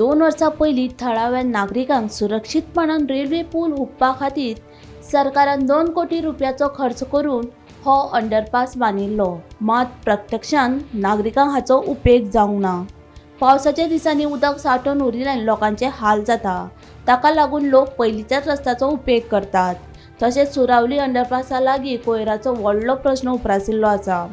2 वर्सां पयलीं थळाव्या नागरिकांक सुरक्षीतपणान रेल्वे पूल हुपपा खातीर सरकारान 2 कोटी रुपयाचो खर्च करून हो अंडरपास बांदिल्लो. मात प्रत्यक्षान नागरिकांक हाचो उपेग जावंक ना. पावसाच्या दिसांनी उदक सांठोवन उरिल्ल्यान लोकांचे हाल जाता. ताका लागून लोक पयलींच्याच रस्त्याचो उपेग करतात. तशेंच सुरावली अंडरपासा लागीं कोयराचो व्हडलो प्रस्न उप्रासिल्लो आसा.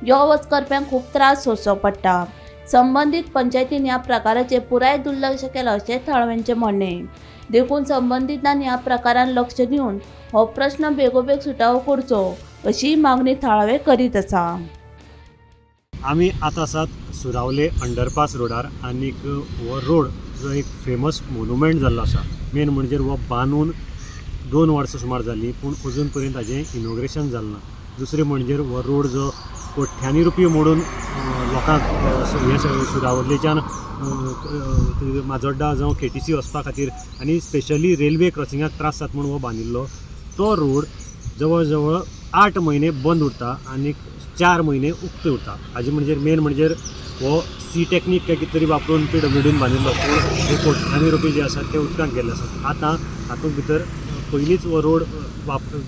यो वच करप्यांक खूब त्रास सोंसचो पडटा. संबंदीत पंचायतीन ह्या प्रकाराचेर पुराय दुर्लक्ष केलां अशें थळाव्यांचें म्हणणें. देखून संबंदितांनी ह्या प्रकारान लक्ष दिवन हो प्रस्न बेगोबेग सुटावो करचो अशी मागणी थळावे करीत आसा. आमी आतां आसात सुरावले अंडरपास रोडार आनीक हो रोड जो एक फेमस मोनुमेंट जाल्लो आसा. मेन म्हणजे हो बांदून 2 वर्सां सुमार जालीं, पूण अजून पर्यंत हाजें इनॉग्रेशन जालें ना. दुसरें म्हणजे हो रोड जो कोट्यांनी रुपया मोडून लोकांक हे सुरावलेच्यान माजोड्डा जावं केटीसी वचपा खातीर आनी स्पेशली रेल्वे क्रॉसिंगाक त्रास जाता म्हूण हो बांदिल्लो, तो रोड जवळ जवळ 8 म्हयने बंद उरता आनीक 4 म्हयने उक्तो उरता. हाजे म्हणजे मेन म्हणजे हो सी टेक्नीक काय कितें तरी वापरून पीडब्ल्यूडीन बांदिल्लो, पूण हे कोट्यांनी रुपये जे आसात ते उदकांत गेल्ले आसात. आतां हातूंत भितर पयलींच हो रोड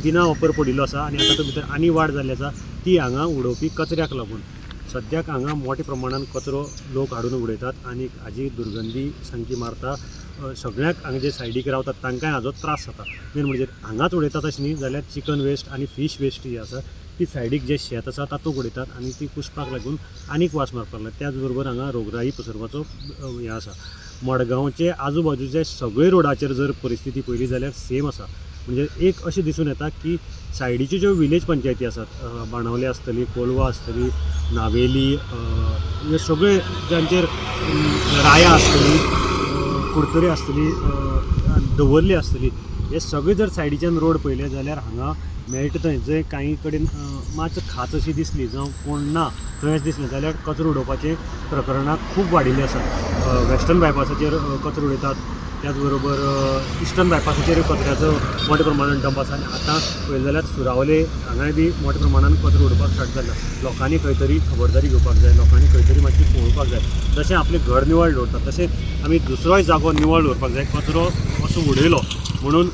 बिना वापर पडिल्लो आसा आनी आतां तातूंत भितर आनी वाड जाल्ली आसा ती हांगा उडोवपी कचऱ्याक लागून. सद्याक हांगा मोठ्या प्रमाणान कचरो लोक हाडून उडयतात आनी हाजी दुर्गंधी सामकी मारता. सगळ्यांक हांगा जे सायडीक रावतात तांकांय हाजो त्रास जाता. मेन म्हणजे हांगाच उडयतात अशें न्ही, जाल्यार चिकन वेस्ट आनी फीश वेस्ट जी आसा ती सायडीक जे शेत आसा तातूंत उडयतात आनी ती कुसपाक लागून आनीक वास मारपाक लागला. त्याच बरोबर हांगा रोगराई पसरपाचो हें आसा. मडगांवचे आजू बाजूचे सगळे रोडाचेर जर परिस्थिती पळयली जाल्यार सेम आसा. म्हणजे एक अशें दिसून येता की सायडीच्यो ज्यो विलेज पंचायती आसात, बाणावले आसतली, कोलवा आसतली, नावेली, हे सगळे जांचेर राया आसतली, कुडतरी आसतली, दवर्ली आसतली, हे सगळे जर सायडीच्यान रोड पळयले जाल्यार हांगा मेळटा थंय जंय कांय कडेन मातसो खाच अशी दिसली जावं कोण ना थंय अशें दिसलें जाल्यार कचरो उडोवपाचें प्रकरणां खूब वाडिल्लीं आसात. वेस्टर्न बायपासाचेर कचरो उडयतात, त्याच बरोबर इस्टर्न बायपासाचेर कचऱ्याचो मोठ्या प्रमाणान डंप आसा आनी आतां पळयलें जाल्यार सुरावले हांगाय बी मोठ्या प्रमाणान कचरो उडोवपाक स्टार्ट जाला. लोकांनी खंय तरी खबरदारी घेवपाक जाय. लोकांनी खंय तरी मातशी पळोवपाक जाय. जशें आपलें घर निवळ दवरतात तशें आमी दुसरोय जागो निवळ दवरपाक जाय. कचरो असो उडयलो म्हणून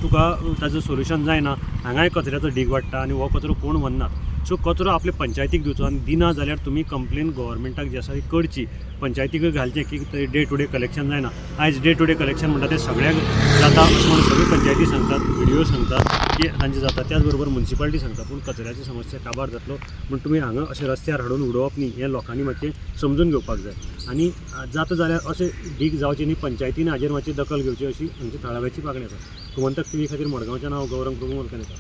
तुका ताजो सोल्युशन जायना. हांगाय कचऱ्याचो ढीग वाडटा आनी हो कचरो कोण व्हरनात. सो कचरो आपले पंचायतीक दिवचो आनी दिना जाल्यार तुमी कंप्लेन गोवोरमेंटाक जी आसा ती करची. पंचायतीकूय घालचें की डे टू डे कलेक्शन जायना. आयज डे टू डे कलेक्शन म्हणटा तें सगळ्यांक जाता अशें म्हणून सगळी पंचायती सांगतात, बीडीओ सांगतात की तांचें जाता, त्याच बरोबर मुन्सिपालिटी सांगता. पूण कचऱ्याची समस्या काबार जातलो म्हूण तुमी हांगा अशें रस्त्यार हाडून उडोवप न्ही हें लोकांनी मातशें समजून घेवपाक जाय. आनी जाता जाल्यार अशें ढीग जावचे न्ही, पंचायतीन हाजेर मातशी दखल घेवची अशी आमची थळाव्याची मागणी आसा. गोमंतक टीव्ही खातीर मडगांवच्यान हांव गौरंग प्रभू मलकनेकार.